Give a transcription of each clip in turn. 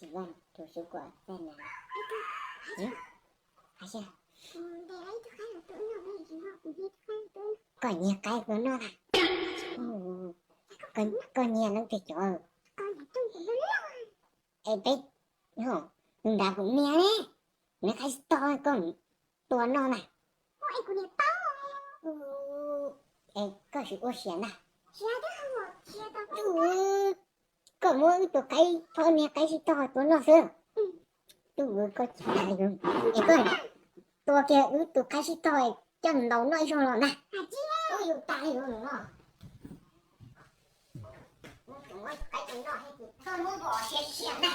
Tus xub kuas txaj na. Hais tias, koj nyiag qaib tuaj noj na. Koj nyiag leej twg cov? Es peb, nws nrad kuv niag ne, nws qaib tsis tog koj tua noj na. Es koj tsis ua siav ntag. Koj muab wb tus qaib, phob niag qaib sib tog tua noj xwb. Tub, koj tsis tas li, es koj tua kiag wb tus qaib sib tog coj ntaus noj ib zaug los ntag. Ub, yus tas li no. Koj muab npog siav siav na.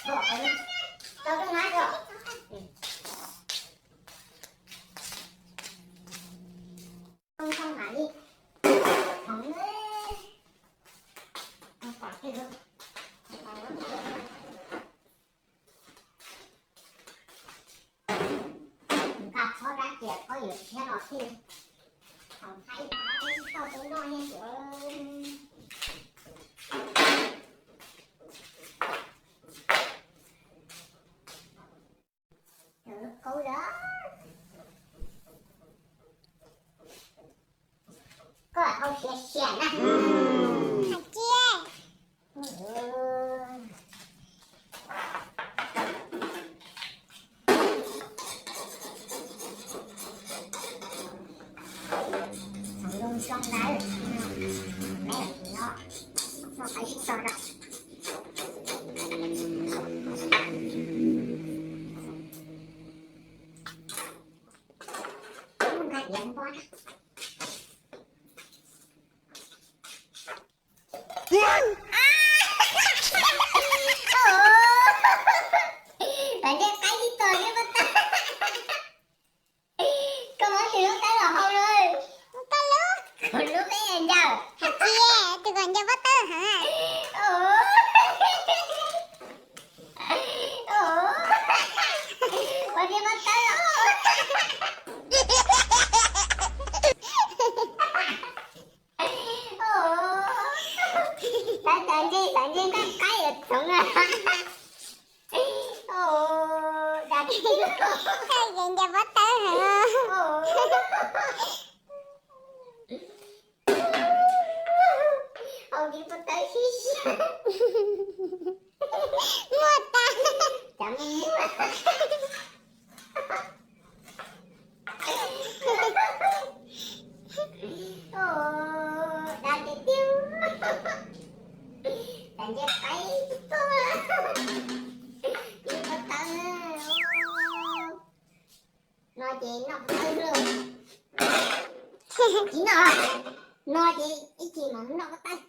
Npog, tau zoo na. Too tau mam li, nqa txhob dab tsi, koj yuav siab los xij. Thaum thaij tau tub noj yeej Koj hau siav siav na. Hais tias, Tam ntsej qaib tib tog neb pob tawb. Koj muab tus lub tawb los hau lawm. Koj lub, kuv lub peb ncaws. Hais tias tus kom ncaws pob tawb heev. Ua tiag pob tawb los. Tam ntsej, tam ntsej nqaij qaib yuav txoov na. Koj ncaws pob tawb heev. Hau nkaus pob tawb sib siab. Muaj tas. Cas muaj muaj. Dab tiag tiag. Tam ntsej qaib tib tug. Ncaws pob tawb. No ces noj pob tawb lawm. Tsis noj. No ces ib chim mam noj pob tawb.